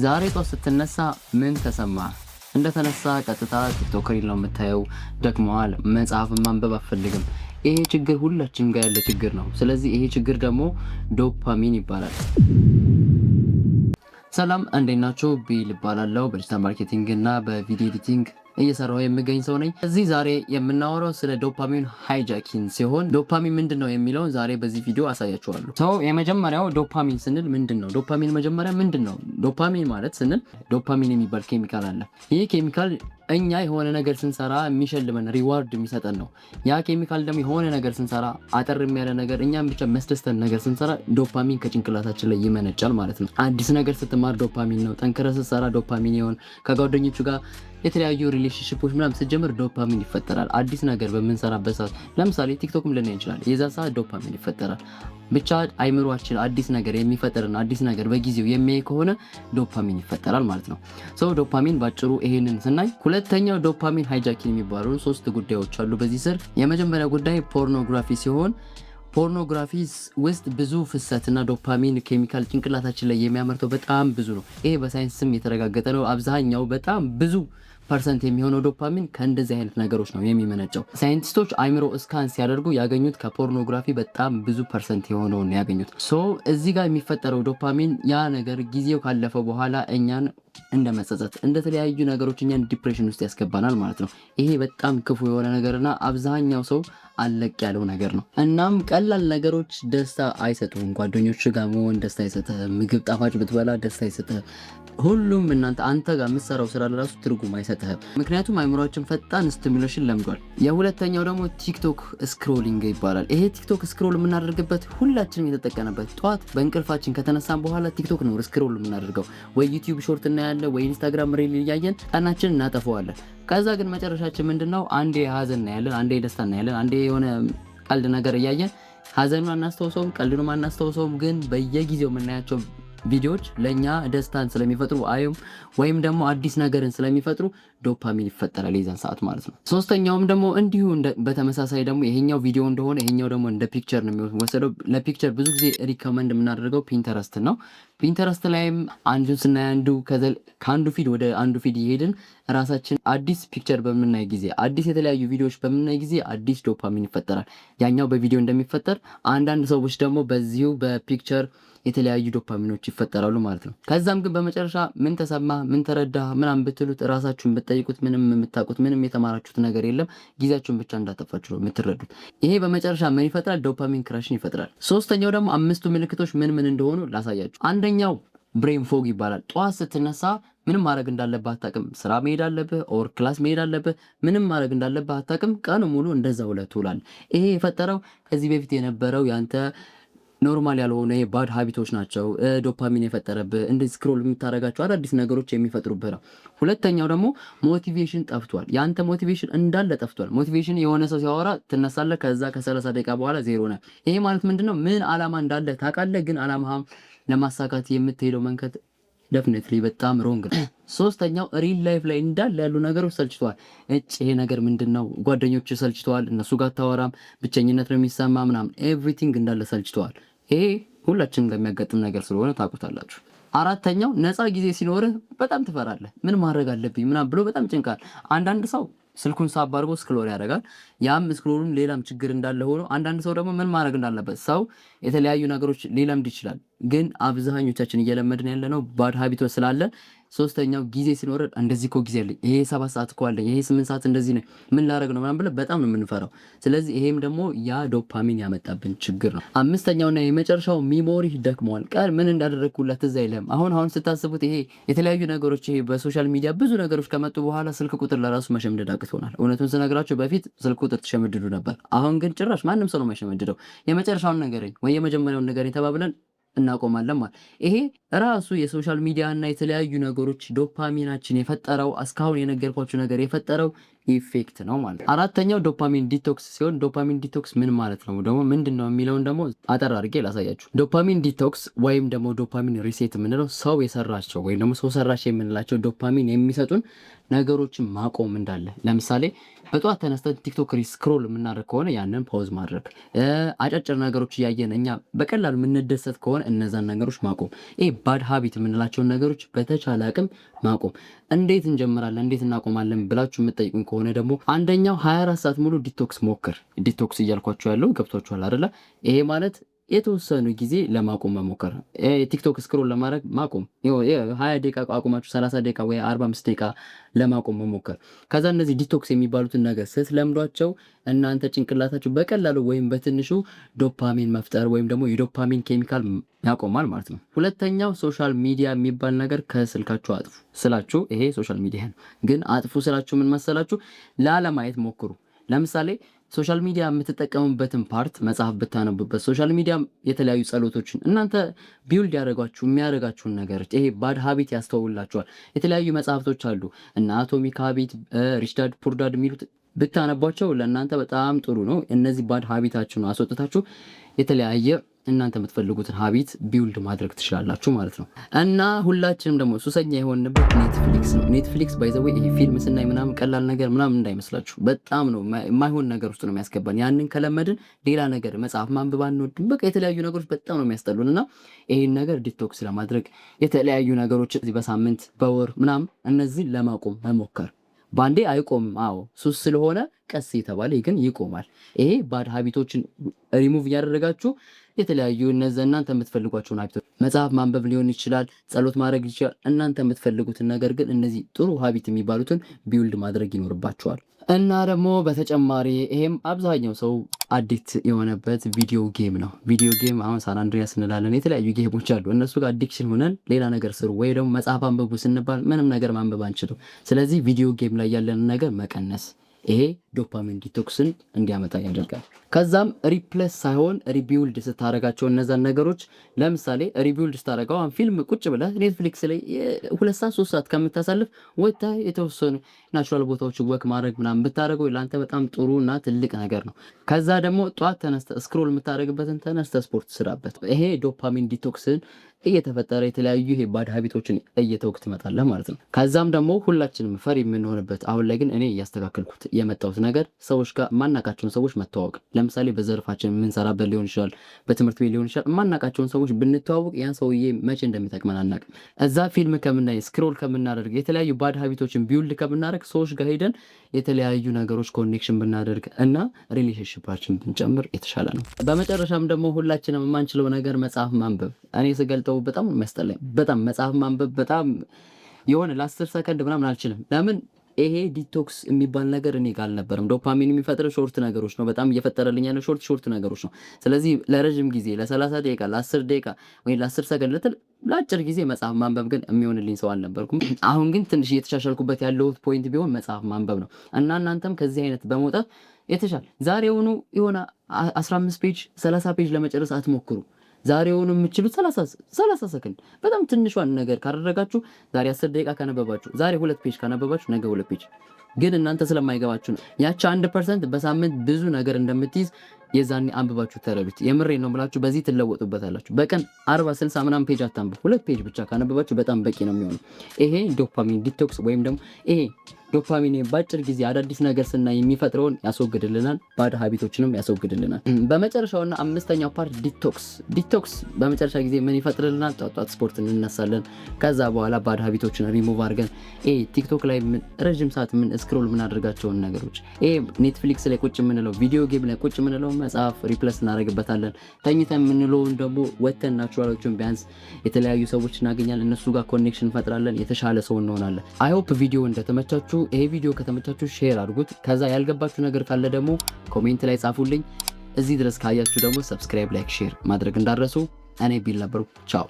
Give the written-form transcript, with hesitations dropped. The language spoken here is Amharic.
ዛሬ ጧት ስትነሳ ምን ተሰማህ? እንደተነሳ ቀጥታ ቲክቶክ reel ነው የምታየው። ደክሞሃል፣ መጽሐፍን ማንበብ አትፈልግም። ይሄ ችግር ሁላችንም ጋር ያለ ችግር ነው። ስለዚህ ይሄ ችግር ደግሞ ዶፓሚን ይባላል። ሰላም፣ እንዴት ናችሁ? ቢል እባላለሁ። በ digital marketing እና በ video editing እየሰራሁ የምገኝ ሰው ነኝ። እዚህ ዛሬ የምናወራው ስለ dopamine hijacking ሲሆን ዶፓሚን ምንድን ነው የሚለውን ዛሬ በዚህ ቪዲዮ አሳያችኋለሁ። So የመጀመሪያው ዶፓሚን ስንል ምንድን ነው? ዶፓሚን መጀመሪያ ምንድን ነው? ዶፓሚን ማለት ስንል ዶፓሚን የሚባል ኬሚካል አለ። ይህ ኬሚካል እኛ የሆነ ነገር ስንሰራ የሚሸልመን፣ reward የሚሰጠን ነው። ያ ኬሚካል ደግሞ የሆነ ነገር ስንሰራ፣ አጠርም ያለ ነገር፣ እኛም ብቻ የሚያስደስተን ነገር ስንሰራ ዶፓሚን ከጭንቅላታችን ላይ ይመነጫል ማለት ነው። አዲስ ነገር ስትማር ዶፓሚን ነው። ጠንክረህ ስትሰራ ዶፓሚን ይሆን፣ ከጓደኞቹ ጋር የተለያዩ relationship ኦች ምናምን ስትጀምር ዶፓሚን ይፈጠራል። አዲስ ነገር በምንሰራበት ሰዓት፣ ለምሳሌ ቲክቶክም ልናይ እንችላለን። የዛ ሰዓት ዶፓሚን ይፈጠራል። ብቻ አይምሯችን አዲስ ነገር የሚፈጥርና አዲስ ነገር በጊዜው የሚያይ ከሆነ ዶፓሚን ይፈጠራል ማለት ነው። So dopamine ባጭሩ ይሄንን ስናይ፣ ሁለተኛው dopamine hijacking የሚባሉ ሶስት ጉዳዮች አሉ በዚህ ስር። የመጀመሪያው ጉዳይ ፖርኖግራፊ ሲሆን ፖርኖግራፊ ውስጥ ብዙ ፍሰትና ዶፓሚን ኬሚካል ጭንቅላታችን ላይ የሚያመርተው በጣም ብዙ ነው። ይሄ በሳይንስም የተረጋገጠ ነው። አብዛኛው በጣም ብዙ percent የሚሆነው ዶፓሚን ከእንደዚህ አይነት ነገሮች ነው የሚመነጨው። ሳይንቲስቶች አይምሮ scan ሲያደርጉ ያገኙት ከፖርኖግራፊ በጣም ብዙ percent የሆነውን ያገኙት። So እዚህ ጋር የሚፈጠረው ዶፓሚን ያ ነገር ጊዜው ካለፈ በኋላ እኛን እንደ መጸጸት፣ እንደ ተለያዩ ነገሮች እኛን depression ውስጥ ያስገባናል ማለት ነው። ይሄ በጣም ክፉ የሆነ ነገርና አብዛኛው ሰው አለቅ ያለው ነገር ነው። እናም ቀላል ነገሮች ደስታ አይሰጡም። ጓደኞች ጋር መሆን ደስታ አይሰጥህም። ምግብ ጣፋጭ ብትበላ ደስታ አይሰጥህም። ሁሉም እናንተ አንተ ጋር የምትሰራው ስራ ለራሱ ትርጉም አይሰጥህም። ምክንያቱም አይምሯችን ፈጣን stimulation ለምዷል። የሁለተኛው ደግሞ ቲክቶክ scrolling ይባላል። ይሄ ቲክቶክ scroll የምናደርግበት ሁላችንም የተጠቀነበት፣ ጠዋት በእንቅልፋችን ከተነሳን በኋላ ቲክቶክ ነው scroll የምናደርገው። ወይ ዩቲዩብ short እናያለን፣ ወይ ኢንስታግራም reel እያየን ቀናችንን እናጠፈዋለን። ከዛ ግን መጨረሻችን ምንድነው? አንዴ ሀዘን እናያለን፣ አንዴ ደስታ እናያለን፣ አንዴ የሆነ ቀልድ ነገር እያየን ሀዘኑን አናስታውሰውም፣ ቀልዱንም አናስታውሰውም። ግን በየጊዜው የምናያቸው ቪዲዮዎች ለእኛ ደስታን ስለሚፈጥሩ አይም ወይም ደግሞ አዲስ ነገርን ስለሚፈጥሩ ዶፓሚን ይፈጠራል የዛን ሰዓት ማለት ነው። ሶስተኛውም ደግሞ እንዲሁ በተመሳሳይ ደግሞ ይሄኛው ቪዲዮ እንደሆነ ይሄኛው ደግሞ እንደ picture ነው የሚወሰደው። ለ picture ብዙ ጊዜ recommend የምናደርገው ፒንተረስት ነው። ፒንተረስት ላይም አንዱን ስናይ አንዱ፣ ከአንዱ feed ወደ አንዱ feed እየሄድን ራሳችን አዲስ picture በምናይ ጊዜ፣ አዲስ የተለያዩ ቪዲዮዎች በምናይ ጊዜ አዲስ ዶፓሚን ይፈጠራል። ያኛው በቪዲዮ እንደሚፈጠር አንዳንድ ሰዎች ደግሞ በዚሁ በ picture የተለያዩ ዶፓሚኖች ይፈጠራሉ ማለት ነው። ከዛም ግን በመጨረሻ ምን ተሰማህ፣ ምን ተረዳህ ምናምን ብትሉት፣ ራሳችሁን ብትጠይቁት ምንም የምታውቁት፣ ምንም የተማራችሁት ነገር የለም። ጊዜያችሁን ብቻ እንዳጠፋችሁ ነው የምትረዱት። ይሄ በመጨረሻ ምን ይፈጥራል? Dopamine crash ን ይፈጥራል። ሶስተኛው ደግሞ አምስቱ ምልክቶች ምን ምን እንደሆኑ ላሳያችሁ። አንደኛው brain fog ይባላል። ጠዋት ስትነሳ ምንም ማድረግ እንዳለብህ አታውቅም። ስራ መሄድ አለብህ or class መሄድ አለብህ። ምንም ማድረግ እንዳለብህ አታውቅም። ቀኑ ሙሉ እንደዛ ውለህ ትውላለህ። ይሄ የፈጠረው ከዚህ በፊት የነበረው ያንተ normal ያልሆነ bad habit ኦች ናቸው። ዶፓሚን የፈጠረብህ እንደዚህ scroll የምታደርጋቸው አዳዲስ ነገሮች የሚፈጥሩብህ ነው። ሁለተኛው ደግሞ motivation ጠፍቷል። የአንተ motivation እንዳለ ጠፍቷል። Motivation የሆነ ሰው ሲያወራ ትነሳለህ። ከዛ ከ30 ደቂቃ በኋላ ዜሮ ነህ። ይሄ ማለት ምንድነው? ምን አላማ እንዳለ ታውቃለህ፣ ግን አላማህን ለማሳካት የምትሄደው መንገድ definitely በጣም wrong ነው። ሶስተኛው real life ላይ እንዳለ ያሉ ነገሮች ሰልችተዋል። እጭ ይሄ ነገር ምንድን ነው? ጓደኞች ሰልችተዋል። እነሱ ጋር አታወራም፣ ብቸኝነት ነው የሚሰማ ምናምን፣ everything እንዳለ ሰልችተዋል። ይሄ ሁላችንም ጋር የሚያጋጥም ነገር ስለሆነ ታውቁታላችሁ። አራተኛው ነፃ ጊዜ ሲኖርህ በጣም ትፈራለህ። ምን ማድረግ አለብኝ ምናምን ብሎ በጣም ጭንቃል። አንዳንድ ሰው ስልኩን ሳብ አድርጎ scroll ያደርጋል። ያም scroll ኡም ሌላም ችግር እንዳለ ሆኖ አንዳንድ ሰው ደግሞ ምን ማድረግ እንዳለበት ሰው የተለያዩ ነገሮች ሊለምድ ይችላል። ግን አብዛኞቻችን እየለመድን ያለነው bad habit ኦች ስላለ ሶስተኛው ጊዜ ሲኖር እንደዚህ እኮ ጊዜ አለኝ፣ ይሄ 7 ሰዓት እኮ አለኝ፣ ይሄ 8 ሰዓት እንደዚህ ነው፣ ምን ላደርግ ነው ምናምን ብለን በጣም ነው የምንፈራው። ስለዚህ ይሄም ደግሞ ያ ዶፓሚን ያመጣብን ችግር ነው። አምስተኛውና የመጨረሻው memory ደክመዋል። ቀን ምን እንዳደረግኩላት ትዝ አይልህም። አሁን አሁን ስታስቡት ይሄ የተለያዩ ነገሮች፣ ይሄ በ social media ብዙ ነገሮች ከመጡ በኋላ ስልክ ቁጥር ለራሱ መሸምደድ አቅቶናል። እውነቱን ስነግራችሁ በፊት ስልክ ቁጥር ትሸመድዱ ነበር። አሁን ግን ጭራሽ ማንም ሰው ነው የማይሸመድደው። የመጨረሻውን ንገረኝ ወይ የመጀመሪያውን ንገረኝ ተባብለን እናቆማለን ማለት። ይሄ ራሱ የ social media እና የተለያዩ ነገሮች ዶፓሚናችን የፈጠረው፣ እስካሁን የነገርኳችሁ ነገር የፈጠረው effect ነው ማለት ነው። አራተኛው dopamine detox ሲሆን dopamine detox ምን ማለት ነው ደግሞ፣ ምንድን ነው የሚለውን ደግሞ አጠር አድርጌ ላሳያችሁ። Dopamine detox ወይም ደግሞ dopamine reset የምንለው ሰው የሰራቸው ወይም ደግሞ ሰው ሰራሽ የምንላቸው ዶፓሚን የሚሰጡን ነገሮችን ማቆም እንዳለ፣ ለምሳሌ በጠዋት ተነስተን ቲክቶክ scroll የምናደርግ ከሆነ ያንን pause ማድረግ፣ አጫጭር ነገሮች እያየን እኛ በቀላሉ የምንደሰት ከሆነ እነዛን ነገሮች ማቆም። ይሄ Bad habit የምንላቸውን ነገሮች በተቻለ አቅም ማቆም። እንዴት እንጀምራለን፣ እንዴት እናቆማለን ብላችሁ የምትጠይቁኝ ከሆነ ደግሞ አንደኛው 24 ሰዓት ሙሉ detox ሞክር። Detox እያልኳችሁ ያለው ገብቷችኋል አይደለ? ይሄ ማለት የተወሰኑ ጊዜ ለማቆም መሞከር፣ ቲክቶክ scroll ለማድረግ ማቆም፣ 20 ደቂቃ አቁማችሁ 30 ደቂቃ ወይ 45 ደቂቃ ለማቆም መሞከር። ከዛ እነዚህ detox የሚባሉትን ነገር ስትለምዷቸው እናንተ ጭንቅላታችሁ በቀላሉ ወይም በትንሹ ዶፓሚን መፍጠር ወይም ደግሞ የዶፓሚን ኬሚካል ያቆማል ማለት ነው። ሁለተኛው social media የሚባል ነገር ከስልካችሁ አጥፉ ስላችሁ፣ ይሄ social media ነው፣ ግን አጥፉ ስላችሁ ምን መሰላችሁ? ላለማየት ሞክሩ። ለምሳሌ social media የምትጠቀሙበትን part መጽሐፍ ብታነቡበት፣ social media የተለያዩ ጸሎቶችን እናንተ build ያደረጓችሁ የሚያደርጋችሁን ነገሮች ይሄ bad habit ያስተውላችኋል። የተለያዩ መጽሐፍቶች አሉ እና Atomic Habit፣ Rich Dad Poor Dad የሚሉት ብታነቧቸው ለእናንተ በጣም ጥሩ ነው። እነዚህ bad habit ኣችሁን አስወጥታችሁ የተለያየ እናንተ የምትፈልጉትን habit build ማድረግ ትችላላችሁ ማለት ነው። እና ሁላችንም ደግሞ ሱሰኛ የሆንበት ኔትፍሊክስ ነው። ኔትፍሊክስ by the way ይሄ ፊልም ስናይ ምናምን ቀላል ነገር ምናምን እንዳይመስላችሁ፣ በጣም ነው የማይሆን ነገር ውስጥ ነው የሚያስገባን። ያንን ከለመድን ሌላ ነገር መጽሐፍ ማንበብ አንወድም። በቃ የተለያዩ ነገሮች በጣም ነው የሚያስጠሉን። እና ይሄን ነገር detox ለማድረግ የተለያዩ ነገሮች በሳምንት፣ በወር ምናምን እነዚህን ለማቆም መሞከር። ባንዴ አይቆምም። አዎ፣ ሱስ ስለሆነ ቀስ የተባለ ግን ይቆማል። ይሄ ባድ ሀቢቶችን ሪሙቭ እያደረጋችሁ የተለያዩ እነዚያ እናንተ የምትፈልጓቸውን habit ኦች መጽሐፍ ማንበብ ሊሆን ይችላል፣ ጸሎት ማድረግ ይችላል። እናንተ የምትፈልጉትን ነገር ግን እነዚህ ጥሩ habit የሚባሉትን build ማድረግ ይኖርባችኋል። እና ደግሞ በተጨማሪ ይሄም አብዛኛው ሰው addict የሆነበት video game ነው። Video game አሁን ሳን አንድሪያስ እንላለን፣ የተለያዩ game ኦች አሉ። እነሱ ጋር addiction ሆነን ሌላ ነገር ስሩ ወይ ደግሞ መጽሐፍ አንብቡ ስንባል ምንም ነገር ማንበብ አንችልም። ስለዚህ video game ላይ ያለንን ነገር መቀነስ፣ ይሄ dopamine detox ን እንዲያመጣ ያደርጋል። ከዛም replace ሳይሆን rebuild ስታደርጋቸው እነዛን ነገሮች፣ ለምሳሌ rebuild ስታደርገው አሁን ፊልም ቁጭ ብለህ ኔትፍሊክስ ላይ 2 ሰዓት 3 ሰዓት ከምታሳልፍ ወጥተህ የተወሰኑ natural ቦታዎች walk ማድረግ ምናምን ብታደርገው ለአንተ በጣም ጥሩ እና ትልቅ ነገር ነው። ከዛ ደግሞ ጠዋት ተነስተህ scroll የምታደርግበትን ተነስተህ ስፖርት ስራበት። ይሄ dopamine detox ን እየተፈጠረ የተለያዩ ይሄ bad habit ኦችን እየተውክ ትመጣለህ ማለት ነው። ከዛም ደግሞ ሁላችንም ፈሪ የምንሆንበት፣ አሁን ላይ ግን እኔ እያስተካከልኩት የመጣሁት ነገር ሰዎች ጋር የማናቃቸውን ሰዎች መተዋወቅ። ለምሳሌ በዘርፋችን የምንሰራበት ሊሆን ይችላል፣ በትምህርት ቤት ሊሆን ይችላል። የማናቃቸውን ሰዎች ብንተዋወቅ ያን ሰውዬ መቼ እንደሚጠቅመን አናውቅም። እዛ ፊልም ከምናይ፣ scroll ከምናደርግ፣ የተለያዩ bad habit ኦችን build ከምናደርግ ሰዎች ጋር ሄደን የተለያዩ ነገሮች connection ብናደርግ እና relationship ኣችን ብንጨምር የተሻለ ነው። በመጨረሻም ደግሞ ሁላችንም የማንችለው ነገር መጽሐፍ ማንበብ። እኔ ስገልጠው በጣም የሚያስጠላኝ፣ በጣም መጽሐፍ ማንበብ በጣም የሆነ ለ10 ሰከንድ ምናምን አልችልም። ለምን? ይሄ detox የሚባል ነገር እኔ ጋር አልነበረም። ዶፓሚን የሚፈጥረው short ነገሮች ነው። በጣም እየፈጠረልኝ ያለው short short ነገሮች ነው። ስለዚህ ለረዥም ጊዜ ለ30 ደቂቃ፣ ለ10 ደቂቃ ወይ ለ10 ሰከንድ ለአጭር ጊዜ መጽሐፍ ማንበብ ግን የሚሆንልኝ ሰው አልነበርኩም። አሁን ግን ትንሽ እየተሻሻልኩበት ያለሁት point ቢሆን መጽሐፍ ማንበብ ነው። እና እናንተም ከዚህ አይነት በመውጣት የተሻለ ዛሬውኑ የሆነ 15 page፣ 30 page ለመጨረስ አትሞክሩ። ዛሬውኑ የምትችሉት 30 ሰከንድ በጣም ትንሿን ነገር ካደረጋችሁ፣ ዛሬ 10 ደቂቃ ካነበባችሁ፣ ዛሬ ሁለት page ካነበባችሁ፣ ነገ ሁለት page፣ ግን እናንተ ስለማይገባችሁ ነው። ያቺ 1% በሳምንት ብዙ ነገር እንደምትይዝ የዛኔ አንብባችሁ ተረዱት። የምሬ ነው ብላችሁ በዚህ ትለወጡበታላችሁ። በቀን 40፣ 60 ምናምን page አታንብቡ። ሁለት page ብቻ ካነበባችሁ በጣም በቂ ነው የሚሆነው። ይሄ dopamine detox ወይም ደግሞ ይሄ ዶፓሚን በአጭር ጊዜ አዳዲስ ነገር ስናይ የሚፈጥረውን ያስወግድልናል። Bad habit ኦችንም ያስወግድልናል። በመጨረሻውና አምስተኛው part detox። Detox በመጨረሻ ጊዜ ምን ይፈጥርልናል? ጧት ጧት ስፖርት እንነሳለን። ከዛ በኋላ ባድ ሀቢቶችን ሪሙቭ አድርገን ይሄ ቲክቶክ ላይ ረዥም ሰዓት ምን scroll የምናደርጋቸውን ነገሮች፣ ይሄ ኔትፍሊክስ ላይ ቁጭ የምንለው፣ video game ላይ ቁጭ የምንለው መጽሐፍ replace እናደርግበታለን። ተኝተን የምንለውን ደግሞ ወተን natural ኦችን ቢያንስ የተለያዩ ሰዎች እናገኛለን። እነሱ ጋር connection እንፈጥራለን። የተሻለ ሰው እንሆናለን። I hope ቪዲዮ እንደተመቻችሁ። ይሄ ቪዲዮ ከተመቻችሁ share አድርጉት። ከዛ ያልገባችሁ ነገር ካለ ደግሞ comment ላይ ጻፉልኝ። እዚህ ድረስ ካያችሁ ደግሞ subscribe፣ like፣ share ማድረግ እንዳትረሱ። እኔ ቢል ነበርኩ። ቻው።